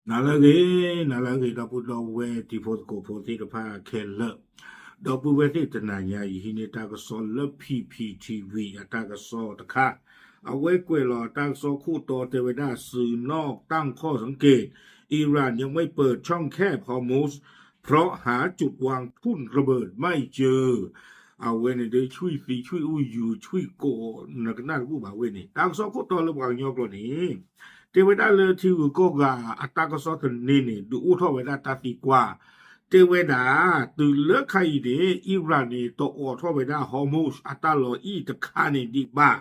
နၤလၢအဂ့ၤ, နၤလၢအဂ့ၤ ဒီပုၢ်ဒီဝဲၢ်တံၤဖိသကိးဖိသ့ၣ်တဖၣ်ခဲလၢာ်, ဒီပုၢ်ဝဲၢ်သ့ၣ်တနၤညါ ယဟံးန့ၢ်တၢ်ကစီၣ်လၢ P P T V အတၢ်ကစီၣ်တခါ, အဝဲကွဲးလီၤတၢ်ကစီၣ်ခိၣ်တီတဲဝဲဒၣ် สื่อนอกตั้งข้อสังเกต อิหร่านยังไม่เปิดช่องแคบฮอร์มุซ เพราะหาจุดวางทุ่นระเบิดไม่เจอ အဝဲန့ၣ်ဒီး ဆွံၣ်သံ ဆွံၣ်အူယူၤ ဆွံၣ်ကိး နကနၣ်တဘူၣ်ဘၣ်ဝဲန့ၣ် တၢ်ကစီၣ်ခိၣ်တီလၢပှၤကညီကျိာ်န့ၣ် တဲဝဲဒၣ်လၢထံဂုၤကီၢ်ဂၤအတၢ်ကစီၣ်သန့န့ၣ် ဒုးအိၣ်ထီၣ်ဝဲဒၣ်တၢ်သံကွၢ်, တဲဝဲဒၣ် တုၤလၢခါအံၤန့ၣ် အံရၣ်န့ၣ် တအိးထီၣ်ဝဲဒၣ် Hormuz အတၢ်လီၤအံၣ်တခါန့ၣ်ဒံးဘၣ်,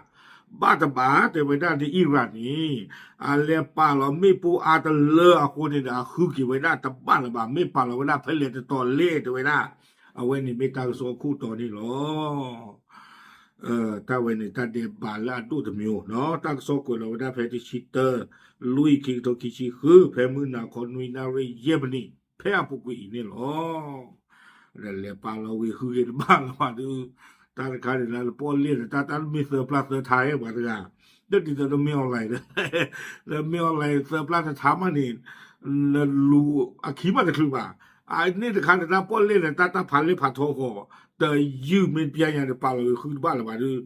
ဘၣ်တဘၣ် တဲဝဲဒၣ်န့ၣ် အံရၣ်န့ၣ် အလဲၤပာ်လီၤမ့ၣ်ပိၢ်အါတလၢအဃိန့ၣ်ဒီး အဃုက့ၤဝဲဒၣ်တဘၣ်လၢၤဘၣ်, မ့ၢ်ပာ်လီၤဝဲဒၣ်ဖဲလဲၣ်တတီၤလဲၣ် တဲဝဲဒၣ်, အဝဲန့ၣ်မ့ၢ်တၢ်ကစီၣ်ခိၣ်တီန့ၣ်လီၤ. တၢ်ဝဲန့ၣ် တၢ်ဒဲးဘးလၢအဒိၣ်တမံၤနီၤ, တၢ်ကစီၣ်ကွဲးလီၤဝဲဒၣ်ဖဲတဆံတၢ လွံၢ် ခံကထိခံဆံဃု ဖဲမုၢ်နၤခီနွံနၣ်ရံၣ်ယဲၢ်မံးနံး ဖဲအပူၤကွံာ်အံၤန့ၣ်လီၤ. ဒီးလဲၤပာ်လီၤဝံၤဃုက့ၤတဘၣ်လၢၤဘၣ်ဒီး တၢ်တခါန့ၣ်လၢပီၣ်လဲၣ်ဒီး တၢ်တၢ်မ့ၢ်သၢပျၢ်သၢထါဟဲပှၤတဂၤ, ဒီးဒ်သိးဒီးမ့ၢ် online ဒီး လၢမ့ၢ် online သၢပျၢ်တထါမးန့ၣ် လူၤအခံမးတချုးဘၣ်. အန့ၣ်တခါန့ၣ် တၢ်ပီၣ်လဲၣ်ဒီး တၢ်တၢ်ဖးလဲၣ်ဖးထီဃီ တယုၢ်မ့ၢ်ပျၢ်ညါန့ၣ် ပာ်လီၤဝံၤဃုတဘၣ်လၢၤဘၣ်ဒီး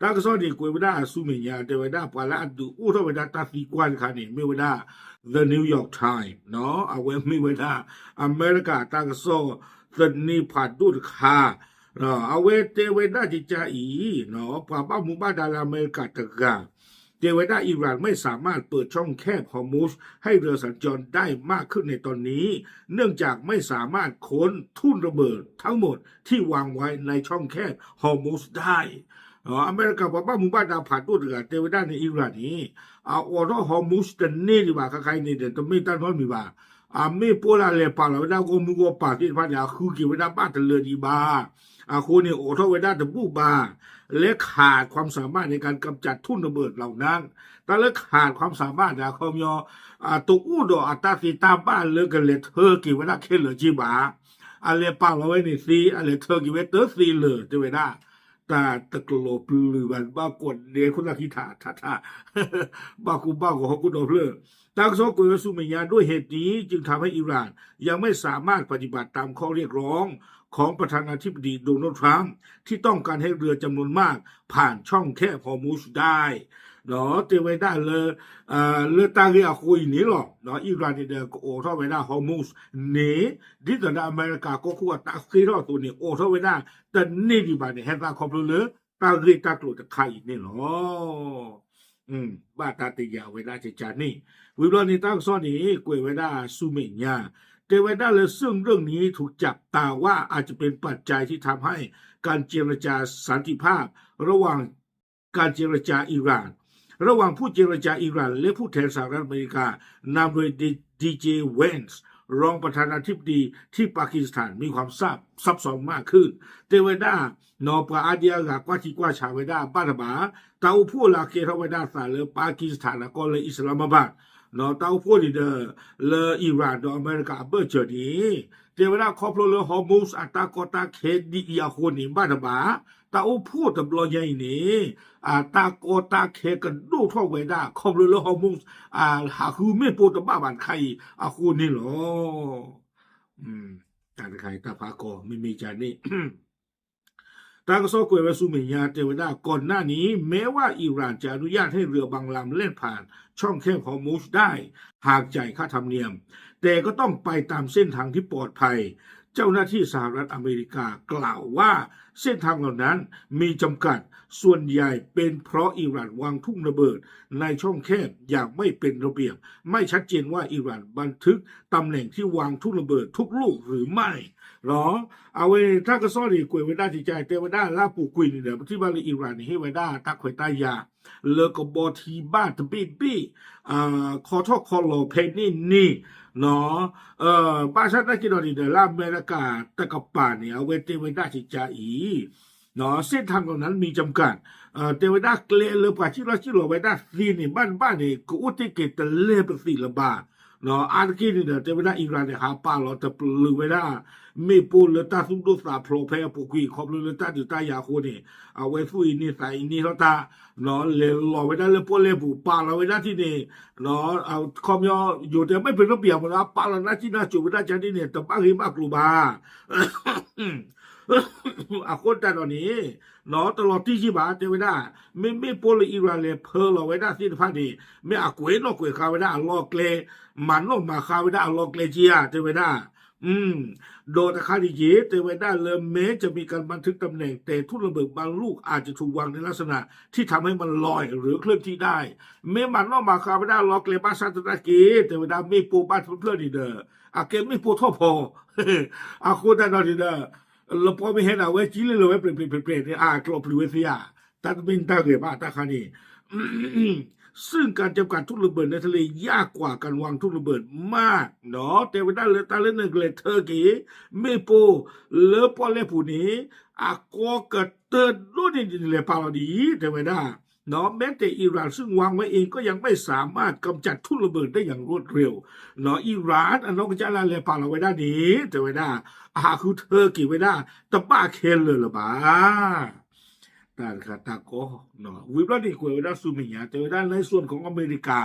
တၢ်ကစီၣ်န့ၣ် ကွဲးဝဲဒၣ်ဆူမဲာ်ညါ တဲဝဲဒၣ်ပှၤလၢအဒုးအိၣ်ထီၣ်ဝဲဒၣ်တၢ်သံကွၢ်တခါန့ၣ် မ့ၢ်ဝဲဒၣ် The New York Times နီၤ, အဝဲမ့ၢ်ဝဲဒၣ် အမဲရကၤတၢ်ကစီၣ်သန့ဖးဒိၣ်တခါ, အဝဲတဲဝဲဒၣ်ကကါအံၤ ပှၤဘၣ်မူဘၣ်ဒါလၢအမဲရကၤတဂၤ တဲဝဲဒၣ် อิหร่านไม่สามารถเปิดช่องแคบฮอร์มุซให้เรือสัญจรได้มากขึ้นในตอนนี้ เนื่องจากไม่สามารถค้นทุ่นระเบิดทั้งหมดที่วางไว้ในช่องแคบฮอร์มุซได้ အမဲရကၤပှၤဘၣ်မူဘၣ်ဒါဖးဒိၣ်တဂၤ တဲဝဲဒၣ်န့ၣ် အံရၣ်န့ၣ် အအိးထီၣ် Hormuz တန့ၢ်ဒံးဘၣ် ခါခါအံၤန့ၣ်ဒီး တမ့ၢ်တၢ်နီတမံၤဘၣ်. အမ့ၢ်ပိၢ်လၢလဲၤပာ်လီၤဝဲဒၣ်ဂီၢ်မုၢ်ဂီၢ်ပၤသ့ၣ်တဖၣ်န့ၣ် အဃုက့ၤဝဲဒၣ်ဘၣ်တလၢာ်ဒံးဘၣ်. အဃိန့ၣ် အိးထီၣ်ဝဲဒၣ်တဘူၣ်ဘၣ် လၢ ขาดความสามารถในการกำจัดทุ่นระเบิด เหล่านั้น တၢ်လၢ ขาดความสามารถ န့ၣ် အခီပညီ တအိၣ်ဒီးအတၢ်သ့တၢ်ဘၣ်လၢကလဲၤထၢက့ၤဝဲဒၣ်ခဲလၢာ်က့ဘၣ်. အလဲၤပာ်လီၤဝဲန့ၣ်သ့ အလဲၤထၢက့ၤဝဲတသ့လၢၤ တဲဝဲဒၣ်. တၢ်တကျိၤပျုၤဘၣ် ဘၣ်ကိးဒဲခိၣ်သၣ်ခံထးထးထး ဘၣ်ကိၢ်ဘၣ်ဂီၤဟီၣ်ခိၣ်ဒီဖျၢၣ်. တၢ်ကစီၣ်ကွဲးဝဲဆူမဲာ်ညါ ด้วยเหตุนี้จึงทำให้อิหร่านยังไม่สามารถปฏิบัติตามข้อเรียกร้องของประธานาธิบดีโดนัลด์ทรัมป์ที่ต้องการให้เรือจำนวนมากผ่านช่องแคบฮอร์มุซได้ တဲဝဲဒၣ်လၢ လၢတၢ်ဂ့ၢ်အဃိအံၤန့ၣ်လီၤ. အံရၣ်န့ၣ်ဒီးကအိးထီၣ်ဝဲဒၣ် Hormuz န့ၣ် ဒ်သိးဒီးအမဲရကၤကီၢ်ခိၣ်အတၢ်ဃ့ထီၣ်အသိးန့ၣ် အိးထီၣ်ဝဲဒၣ်တန့ၢ်ဒံးဘၣ်န့ၣ် ဟဲသးခီဖျိလၢတၢ်ဂ့ၢ်တၢ်ကျိၤတခါအံၤန့ၣ်လီၤ. ဘၣ်တၢ်တယာ်ဝဲဒၣ်ကကါန့ၣ် ဝံၤဘျီန့ၣ် တၢ်ကစီၣ်န့ၣ် ကွဲးဝဲဒၣ်ဆူမဲာ်ညါ တဲဝဲဒၣ်လၢ ซึ่งเรื่องนี้ถูกจับตาว่าอาจจะเป็นปัจจัยที่ทำให้การเจรจาสันติภาพระหว่าง การเจรจาอิหร่าน ระหว่างผู้เจรจาอิหร่านและผู้แทนสหรัฐอเมริกานำโดย ดีเจ แวนซ์ รองประธานาธิบดีที่ปากีสถานมีความซับซับซ้อนมากขึ้น တဲဝဲဒၣ် နီၢ်ပှၤအါဒံအါဂၤကွၢ်ထံကွၢ်ဆးဝဲဒၣ်ဘၣ်တဘၣ် တၢ်အိၣ်ဖှိၣ်လၢအကဲထီၣ်ဝဲဒၣ်သးလၢ ပါကစ္စတန် ဒီးကီၢ်လၢ Islamabad နီၢ်တၢ်အိၣ်ဖှိၣ်န့ၣ်ဒီး လၢအံရၣ်ဒီးအမဲရကၤအဘၢၣ်စၢၤန့ၣ် တဲဝဲဒၣ်ခီဖျိလၢ Hormuz အတၢ်ကီတၢ်ခဲဒ်အံၤအဃိန့ၣ် ဘၣ်တဘၣ် တၢ်အိၣ်ဖှိၣ်တဘျီညါအံၤန့ၣ် အတၢ်ကီတၢ်ခဲကဒိၣ်ထီၣ်ဝဲဒၣ် ခီဖျိလၢ Hormuz ဟးဃုမ့ၣ်ပိၢ်တဘၣ်ဘၣ်တခါအံၤအဃိန့ၣ်လီၤ. တၢ်တခါအံၤတၢ်ဖးကီ မ့မ့ၢ်ကန့ၣ် တၢ်ကစီၣ်ကွဲးဝဲဆူမဲာ်ညါတဲဝဲဒၣ် ก่อนหน้านี้แม้ว่าอิหร่านจะอนุญาตให้เรือบางลำแล่นผ่านช่องแคบฮอร์มุซได้หากจ่ายค่าธรรมเนียม แต่ก็ต้องไปตามเส้นทางที่ปลอดภัย เจ้าหน้าที่สหรัฐอเมริกากล่าวว่าเส้นทางเหล่านั้นมีจำกัด ส่วนใหญ่เป็นเพราะอิหร่านวางทุ่นระเบิดในช่องแคบอย่างไม่เป็นระเบียบ ไม่ชัดเจนว่าอิหร่านบันทึกตำแหน่งที่วางทุ่นระเบิดทุกลูกหรือไม่ အဝဲတၢ်ကစီၣ်န့ၣ် ကွဲးဝဲဒၣ်ကကါ တဲဝဲဒၣ်လၢအပူၤကွံာ်န့ၣ်ဒီး ပထံၣ်ဘၣ်လၢအံရၣ်န့ၣ် ဟ့ၣ်ဝဲဒၣ်တၢ်ခွဲးတၢ်ယာ် လၢကဘီထံဘၣ်တဘ့ၣ်ဘ့ၣ် ခီထီၣ်ခီလီၤဖဲန့ၣ်န့ၣ် ဘၣ်ဆၣ်သနာ်က့ဒီးန့ၣ်ဒီး လၢအမဲရကၤတကပၤန့ၣ် အဝဲတဲဝဲဒၣ်ကကါအံၤ เส้นทางเหล่านั้นมีจำกัด တဲဝဲဒၣ်ကျဲလၢပှၤစံၣ်လီၤစံၣ်လီၤဝဲဒၣ်သ့န့ၣ် ဘၣ်တဘၣ်န့ၣ် ကအိၣ်တ့ၢ်က့ၤတလဲပသံးလၢၤဘၣ် အါတက့ၢ်န့ၣ်ဒီး တဲဝဲဒၣ် Iran န့ၣ် ဟးပာ်လီၤတပျုာ်ဝဲဒၣ် မ့ၣ်ပိၢ်လၢတၢ်သူၣ်ဒိၣ်သးဖျိးဖဲအပူၤကွံာ် ခီဖျိလၢတၢ်ဒုးတၢ်ယၤအဃိန့ၣ် အဝဲသူၣ်အံၤန့ၢ်သးအံၤန့ၢ်ထီၣ်တၢ် လဲၤလီၤဝဲဒၣ်လၢပီၣ်လဲၣ်ပူၤ ပာ်လီၤဝဲဒၣ်ထံၣ်န့ၣ် ခီပညီ ယိၤတဲမ့ၢ်ပ့ၤနီၣ်ပံၤအမူၤလၢ ပာ်လီၤနၢ်စံၣ်နၢ်စိၤဝဲဒၣ်ကန့ၣ်န့ၣ် တဘၣ်ဂ့ၢ်ဘၣ်ကျိၤဘၣ် အဃိသတးဒီးန့ၣ် တလီၤတံၢ်က့ဘၣ် တဲဝဲဒၣ် မ့မ့ၢ်ပိၢ်လၢ Iran လဲၤဖၢလီၤဝဲဒၣ်သ့ၣ်တဖၣ်န့ၣ် မ့ၢ်အကွဲးနီၣ်ကွဲးဃါဝဲဒၣ်အလီၢ်အကျဲ မၤနီၣ်မၤဃါဝဲဒၣ်အလီၢ်အကျဲက့ဧါ တဲဝဲဒၣ် ဒီးတခါန့ၣ်က့ တဲဝဲဒၣ်လၢ แม้จะมีการบันทึกตำแหน่ง แต่ทุ่นระเบิดบางลูกอาจจะถูกวางในลักษณะที่ทำให้มันลอยหรือเคลื่อนที่ได้ မ့ၢ်မၤနီၣ်မၤဃါဝဲဒၣ်အလီၢ်အကျဲဘၣ်ဆၣ်သနာ်က့ တဲဝဲဒၣ်မ့ၣ်ပိၢ်ဘၣ်တဖျၢၣ်ဖျၢၣ်န့ၣ်ဒီး အကဲမ့ၣ်ပိၢ်ထီၣ်ဖီ အဃိသတးဒီးန့ၣ်ဒီး လပီမ့ၢ်ဟဲန့ၣ် အဝဲကံလ့ၢ်လီၤဝဲပြဲးပြဲးပြဲးပြဲးန့ၣ် အကျိးပျံၤဝဲသ့ဧါ တၢ်တမ့ၢ်တၢ်ဂ့ၤဘၣ်တၢ်ခါန့ၣ် ซึ่งการจำกัดทุ่นระเบิดในทะเลยากกว่าการวางทุ่นระเบิด มาก တဲဝဲဒၣ်လၢတၢ်လၢနကလဲၤထၢက့ၤ မ့ၣ်ပိၢ်လၢပီၣ်လဲၣ်ပူၤန့ၣ် အကီကတၢၢ်ဒိၣ်န့ၢ်ဒ်နလဲၤပာ်လီၤဒ်အံၤ တဲဝဲဒၣ် แม้แต่อิหร่านซึ่งวางไว้เองก็ยังไม่สามารถกำจัดทุ่นระเบิดได้อย่างรวดเร็ว Iran အနီၢ်ကစၢ်ဒၣ်လဲၤပာ်လီၤဝဲဒၣ်န့ၣ် တဲဝဲဒၣ် အဟးဃုထၢက့ၤဝဲဒၣ် တဘၣ်ခဲလၢာ်လၢၤဘၣ် တၢ်တခါတၢ်ကီ ဝံၤဘျီန့ၣ်ကွဲးဝဲဒၣ်ဆူမဲာ်ညါ တဲဝဲဒၣ် ในส่วนของอเมริกา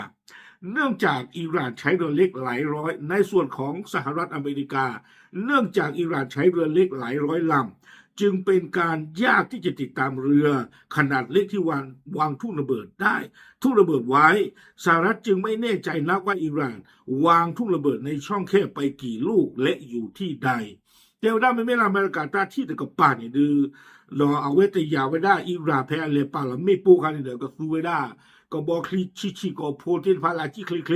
เนื่องจากอิหร่านใช้เรือเล็กหลายร้อย ในส่วนของสหรัฐอเมริกา เนื่องจากอิหร่านใช้เรือเล็กหลายร้อยลำ จึงเป็นการยากที่จะติดตามเรือขนาดเล็กที่วางวางทุ่นระเบิดได้ทุ่นระเบิดไว้ สหรัฐจึงไม่แน่ใจนักว่าอิหร่านวางทุ่นระเบิดในช่องแคบไปกี่ลูกและอยู่ที่ใด တဲဝဲဒၣ်မ့မ့ၢ်လၢအမဲရကၤတၢ်ထံၣ်တကပၤန့ၣ်ဒုး ဒီးအဝဲတယာ်ဝဲဒၣ် Iran ဖဲအလဲၤပာ်လီၤမ့ၣ်ပိၢ်ခါန့ၣ်ဒီး ကသူဝဲဒၣ် ကဘီချံဆံးဆံးကိးဖိသ့ၣ်တဖၣ်လၢအစံၣ်ချ့ချ့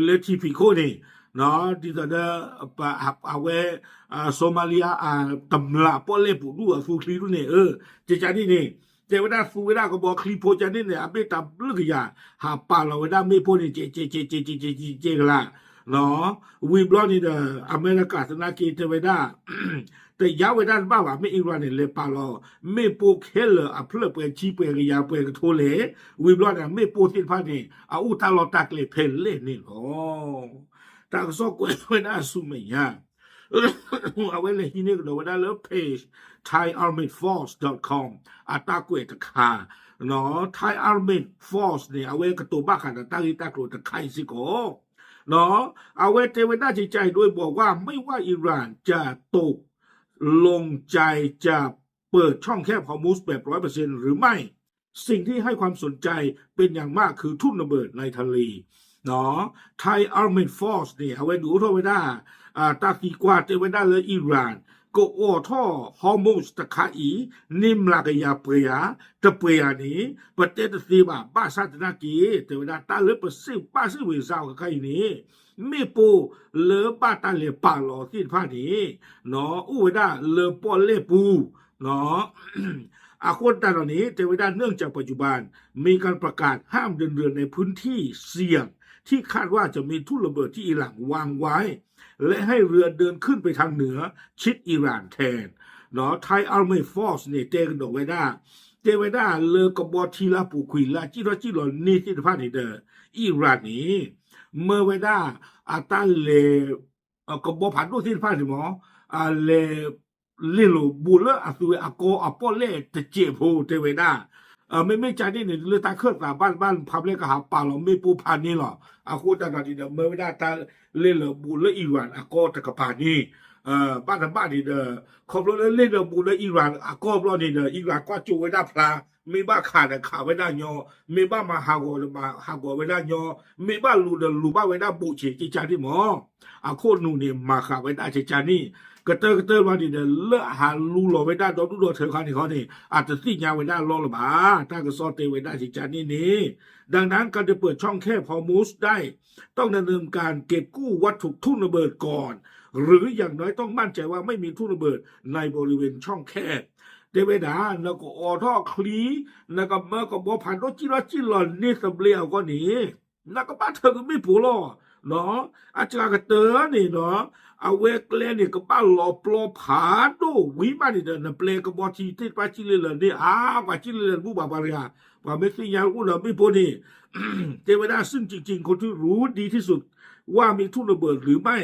လၢထံဖံးခိၣ်န့ၣ် ဒ်သိးဒီး အဝဲ Somalia တမျးပီၣ်လဲၣ်ပူၤဒူၣ်အသူချံဒူၣ်န့ၣ် အၢ ကကန့ၣ်န့ၣ် တဲဝဲဒၣ်သူဝဲဒၣ်ကဘီချံဖိကန့ၣ်န့ၣ် အဘ့ၣ်တၢ်ဘျုးကယၤ ဟးပာ်လီၤဝဲဒၣ်မ့ၣ်ပိၢ်န့ၣ် ကဲကဲကဲကဲကဲကဲကဲကလါ ဝံၤဘျီန့ၣ်ဒီး အမဲရကၤသနာ်က့တဲဝဲဒၣ် တယာ်ဝဲဒၣ်တဘၣ်ဘၣ် မ့ၢ် Iran န့ၣ် လဲၤပာ်လီၤ မ့ၣ်ပိၢ်ခဲလၢာ်အဖျၢၣ်ပှဲၤဆံပှဲၤကယၤပှဲၤကထိလဲၣ် ဝံၤဘျီန့ၣ် မ့ၣ်ပိၢ်သ့ၣ်တဖၣ်န့ၣ် အအိၣ်တၢ်လီၢ်တၢ်ကျဲဖဲလဲၣ်န့ၣ်လီၤ. တၢ်ကစီၣ်ကွဲးဝဲဒၣ်ဆူမဲာ်ညါ အဝဲလဲၤဟံးန့ၢ်ကဒီးဝဲဒၣ်လၢ page thai armed force dot com အတၢ်ကွဲးတခါ Thai Armed Force န့ၣ် အဝဲကတိၤဘၣ်ဃးဒီးတၢ်ဂ့ၢ်တၢ်ကျိၤတခါအံၤစ့ၢ်ကီး အဝဲတဲဝဲဒၣ် เจนจา โดยบอกว่าไม่ว่าอิหร่านจะตกลงใจจะเปิดช่องแคบฮอร์มุซแบบร้อยเปอร์เซ็นต์หรือไม่ สิ่งที่ให้ความสนใจเป็นอย่างมากคือทุ่นระเบิดในทะเล Thai Armed Force န့ၣ် အဝဲဒုးအိၣ်ထီၣ်ဝဲဒၣ် တၢ်သံကွၢ်တဲဝဲဒၣ်လၢ Iran ကအိးထီၣ် Hormuz တခါအံၤ န့ၢ်မျးကယၤပှဲၤဧါ တပှဲၤဧါန့ၣ် ပတဲတသ့ဘၣ် ဘၣ်ဆၣ်သနာ်က့ တဲဝဲဒၣ်တၢ်လၢပစံးဘၣ်စံးဝံၤစါအီၤခဲခါအံၤန့ၣ် မ့ၣ်ပိၢ်လၢဘၣ်တၢ်လဲၤပာ်လီၤသ့ၣ်တဖၣ်န့ၣ် အိၣ်ဝဲဒၣ်လၢပီၣ်လဲၣ်ပူၤ အဃိသတးဒီးန့ၣ် တဲဝဲဒၣ် เนื่องจากปัจจุบันมีการประกาศห้ามเดินเรือในพื้นที่เสี่ยงที่คาดว่าจะมีทุ่นระเบิดที่อิหร่านวางไว้ และให้เรือเดินขึ้นไปทางเหนือชิดอิหร่านแทน Thai Armed Force န့ၣ် တဲကဒီးဝဲဒၣ် တဲဝဲဒၣ်လၢကဘီထံလၢအပူၤကွံာ်လၢအစံၣ်ထီၣ်စံၣ်လီၤန့ၢ်သ့ၣ်တဖၣ်န့ၣ်ဒီး Iran န့ၣ် မၢဝဲဒၣ် အတၢ်လဲၤ ကဘီဖးဒိၣ်သ့ၣ်တဖၣ်န့ၣ်မ့ၢ် အလဲၤ လဲၤလိာ်ဘူးလၢအသုဝဲအကီအပီၣ်လဲၣ်တစဲးဖိတဲဝဲဒၣ် မ့မ့ၢ်ကန့ၣ်န့ၣ် လၢတၢ်ခၢၣ်သးဘၣ်တဘၣ်ဖးဖျဲၣ်ကဟးပာ်လီၤမ့ၣ်ပိၢ်ဖးန့ၣ်လီၤ. အဃိသတးဒီးန့ၣ်ဒီး မၢဝဲဒၣ်တၢ်လဲၤလိာ်ဘူးလၢ Iran အကီတကပၤန့ၣ် ဘၣ်တဘၣ်န့ၣ်ဒီး ခီဖျိလၢလဲၤလိာ်ဘူးလၢ Iran အကီဘျီန့ၣ်ဒီး Iran ကွၢ်ကၠိဝဲဒၣ်ဖျါ မ့ၢ်ဘၣ်ခးဒီးခးဝဲဒၣ်ညီ, မ့ၢ်ဘၣ်မၤဟးဂီၤဒီးမၤဟးဂီၤဝဲဒၣ်ညီ, မ့ၢ်ဘၣ်လူၤဒီးလူၤဘၣ်ဝဲဒၣ်ဘူးဆံးကကန့ၣ်မ့ၢ် အခိၣ်နူာ်န့ၣ် မၤဃာ်ဝဲဒၣ်ကကန့ၣ် ကတၢၢ်ကတၢၢ်ဘျီန့ၣ်ဒီး လၢအဟးလူလီၤဝဲဒၣ်ဒီဒူၣ်ဒီထၢခါန့ၣ်ခီန့ၣ် အတသ့ၣ်ညါဝဲဒၣ်လီၢ်လၢၤဘၣ်. တၢ်ကစီၣ်တဲဝဲဒၣ်ကကန့ၣ်န့ၣ် ดังนั้นการจะเปิดช่องแคบฮอร์มุซได้ ต้องดำเนินการเก็บกู้วัตถุทุ่นระเบิดก่อน หรืออย่างน้อยต้องมั่นใจว่าไม่มีทุ่นระเบิดในบริเวณช่องแคบ တဲဝဲဒၣ် နကအိးထီၣ်ချံ နကမၢကဘီဖးဒိၣ်စံၣ်ထီၣ်စံၣ်လီၤန့ၢ်သဘျ့အဂီၢ်န့ၣ် နကဘၣ်ထၢကမ့ၣ်ပိၢ်လီၤ. အစှၤကတၢၢ်န့ၣ်ဒီး အဝဲကျဲန့ၣ်ကဘၣ်လီၤပျီဖးဒိၣ်ဝံၤမးန့ၣ်ဒီး နပျဲကဘီထံသ့ၣ်တဖၣ်စံၣ်လ့လၢာ်န့ၢ် အါ ပှၤစံၣ်လ့လၢာ်တဘူၣ်ဘၣ်ပှၤတဂၤ ပှၤမ့ၢ်သ့ၣ်ညါအိၣ်ဒီးမ့ၣ်ပိၢ်န့ၣ် တဲဝဲဒၣ် ซึ่งจริงๆ คนที่รู้ดีที่สุด ว่ามีทุ่นระเบิดหรือไม่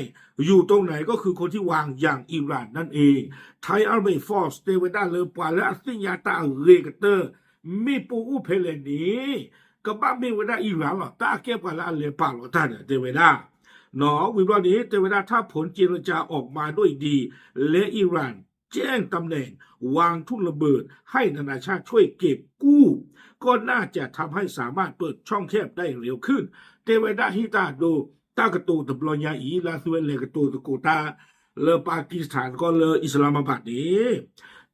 อยู่ตรงไหน ก็คือคนที่วางยา อิหร่านนั่นเอง Thai Armed Force တဲဝဲဒၣ်လၢပှၤလၢအသ့ၣ်ညါတၢ်အဂ့ၤကတၢၢ် မ့ၣ်ပိၢ်အိၣ်ဖဲလဲၣ်န့ၣ် ကဘၣ်မ့ၢ်ဝဲဒၣ် Iran လီၤ. တၢ်အကဲပှၤလၢအလဲၤပာ်လီၤတၢ်န့ၣ် တဲဝဲဒၣ် ဝံၤဘျီန့ၣ် တဲဝဲဒၣ် ถ้าผลเจรจาออกมาด้วยดี และอิหร่านแจ้งตำแหน่งวางทุ่นระเบิดให้นานาชาติช่วยเก็บกู้ ก็น่าจะทำให้สามารถเปิดช่องแคบได้เร็วขึ้น တဲဝဲဒၣ် ဟ့ၣ်တၢ်ဒိ တၢ်ကတိၤတဘျီညါအံၤ လၢသုဝဲလဲၤကတိၤသကိးတၢ် လၢ Pakistan ကီၢ်လၢ Islamabad န့ၣ်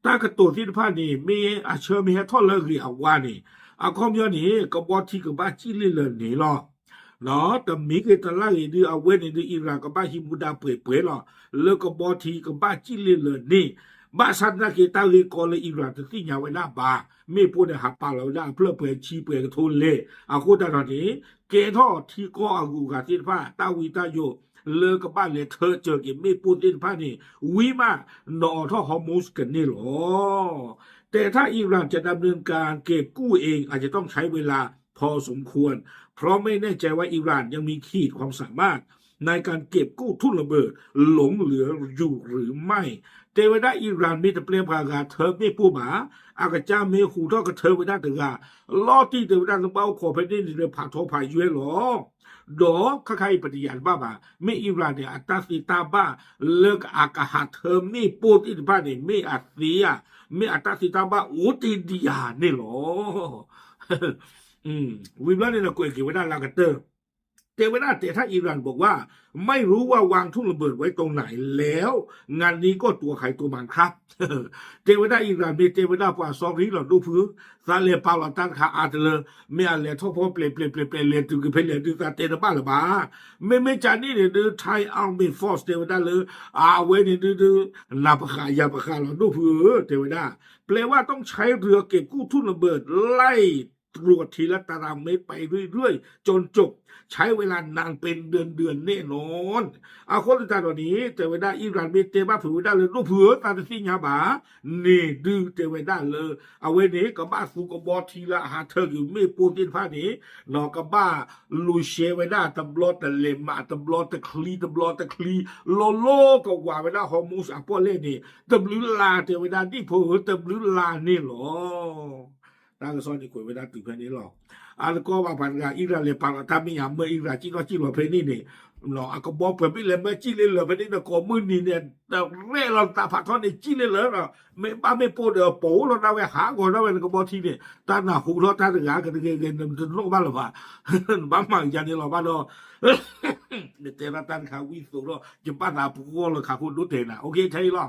တၢ်ကတိၤသ့ၣ်တဖၣ်န့ၣ် မ့ၢ်အဆၢမ့ၢ်ဟဲထီၣ်လၢအဂ့ၤအဝါန့ၣ် အခီပညီန့ၣ် ကဘီထံကဘၣ်စံၣ်လ့ၢ်လၢာ်န့ၣ်လီၤ. တမံၤဂ့ၤတလၢ်ဂ့ၤဒုး အဝဲန့ၣ်ဒုး Iran ကဘၣ်ဟံးမူဒါပှဲၤပှဲၤလီၤ. လၢကဘီထံကဘၣ်စံၣ်လ့ၢ်လၢာ်န့ၣ် ဘၣ်ဆၣ်သနာ်က့ တၢ်ဂ့ၢ်ကီလၢ Iran တသ့ၣ်ညါဝဲဒၣ်ဘၣ်. မ့ၣ်ပိၢ်န့ၣ် ဟးပာ်လီၤဝဲဒၣ်အဖျၢၣ်ပှဲၤဆံပှဲၤကထိလဲၣ်. အဃိသတးဒီးန့ၣ် ကဲထီၣ်ထံကီၢ်အဂုၤအဂၤသ့ၣ်တဖၣ် တၢ်ဝံတၢ်ယိး လၢကဘၣ်လဲၤထၢကၢၤက့ၤမ့ၣ်ပိၢ်သ့ၣ်တဖၣ်န့ၣ် ဝံၤမး နီၣ်အီၤထီၣ် Hormuz ကန့ၢ်လီၤ. แต่ถ้าอิหร่านจะดำเนินการเก็บกู้เอง อาจจะต้องใช้เวลาพอสมควร เพราะไม่แน่ใจว่าอิหร่านยังมีขีดความสามารถในการเก็บกู้ทุ่นระเบิดหลงเหลืออยู่หรือไม่ တဲဝဲဒၣ် Iran မ့ၢ်တပျဲပှၤဂၤထၢမ့ၣ်ပိၢ်ဘၣ် အကစၢ်မ့ၢ်ဟူးထီၣ်ကထၢဝဲဒၣ်တဂၤ လီၤတံၢ်တဲဝဲဒၣ်လၢဘၣ်အိၣ်ခိးဖဲန့ၣ်န့ၣ် ဖးထီဖးယွဲလီၤ. ဒီးခဲခါအံၤပတယၤတဘၣ်ဘၣ် မ့ၢ် Iran န့ၣ် အတၢ်သ့တၢ်ဘၣ်လၢအကဟးထၢမ့ၣ်ပိၢ်သ့ၣ်တဖၣ်န့ၣ် မ့ၢ်အသ့ဧါ, မ့ၢ်အတၢ်သ့တၢ်ဘၣ်အိၣ်တ့ၢ်ဒံးဧါန့ၣ်လီၤ. ဝံၤဘျီန့ၣ် ကွဲးက့ၤဝဲဒၣ်လၢကတၢၢ် တဲဝဲဒၣ် แต่ถ้าอิหร่านบอกว่าไม่รู้ว่าวางทุ่นระเบิดไว้ตรงไหนแล้ว งานนี้ก็ตัวใครตัวมันครับ တဲဝဲဒၣ် Iran မ့ၢ်တဲဝဲဒၣ်ပှၤ sorry လီၤ ဒိၣ်ဖုဧၢ, သးလဲၤပာ်လီၤတၢ်တခါအါတလၢ မ့ၢ်အလဲၤထီၣ်ဖီပျဲၤပျဲၤပျဲၤပျဲၤ လဲၤတုၤက့ၤဖဲလဲၣ်ဒုး သးတဲတဘၣ်လၢၤဘၣ်. မ့မ့ၢ်ကန့ၣ်န့ၣ်ဒုး Thai Armed Force တဲဝဲဒၣ်လၢ အဝဲန့ၣ်ဒုးဒုး နၤပဃးယၤပဃးလီၤ ဒိၣ်ဖုဧၢ တဲဝဲဒၣ် แปลว่าต้องใช้เรือเก็บกู้ทุ่นระเบิดไล่ตรวจทีละตารางเมตรไปเรื่อยๆ จนจบ ใช้เวลานานเป็นเดือนๆ แน่นอน အဃိသတးဒီးန့ၣ် တဲဝဲဒၣ် Iran မ့ၢ်တဲဘၣ်ဖုးဝဲဒၣ်လၢ ဒိၣ်ဖုဧၢ သးတသ့ၣ်ညါဘၣ်န့ၣ်ဒုး တဲဝဲဒၣ်လၢ အဝဲန့ၣ် ကဘၣ်သူကဘီထံလၢအဟးထၢက့ၤမ့ၣ်ပိၢ်သ့ၣ်တဖၣ်န့ၣ် ကဘၣ်လူၤရှဲဝဲဒၣ်တဘျီတလဲၤမး တဘျီတချံ တဘျီတချံ လီၤလီၤကဝၤဝဲဒၣ် Hormuz အပီၣ်လဲၣ်န့ၣ် တဘျုးလါ တဲဝဲဒၣ် ဒိၣ်ဖုဧၢ တဘျုးလါန့ၣ်လီၤ. တၢ်ကစီၣ်န့ၣ်ကွဲးဝဲဒၣ်တုၤဖဲန့ၣ်လီၤ. အတကီဘၣ်ပှၤတဂၤ Iran လဲၤပာ်လီၤတၢ်မ့ၢ်ယၤ မၢ Iran စံၣ်ထီၣ်စံၣ်လီၤဖဲန့ၣ်န့ၣ် အကဘီပှဲၤဘ့ၣ်လဲၤမၢစံၣ်လ့ၢ်လၢာ်ဖဲန့ၣ်န့ၣ် ကိးမုၢ်နံၤန့ၣ် တရဲၣ်လီၤသးဖးထီၣ်န့ၣ် စံၣ်လ့ၢ်လၢာ်ဒီး မ့ၢ်ဘၣ်မ့ၣ်ပိၢ်ဒီး ပိာ်လီၤဒၣ်ဝဲ ဟးဂီၤဒၣ်ဝဲနကဘီထံန့ၣ် တၢ်နၢ်ဟူထီၣ်တၢ်တဂၤ ကတဂ့ၤဂ့ၤ နတနီၣ်ဘၣ်လၢၤဘၣ် နဘၣ်မၤယၤန့ၣ်လီၤဘၣ်ဒီး နတဲဒၣ်တၢ်တခါဝံၣ်သိးဒီး ယဘၣ်သးပဂီၢ်လၢခးခိၣ်ဒိၣ်တဲာ်နၤ အိၣ်က့ ထဲအံၤလီၤ.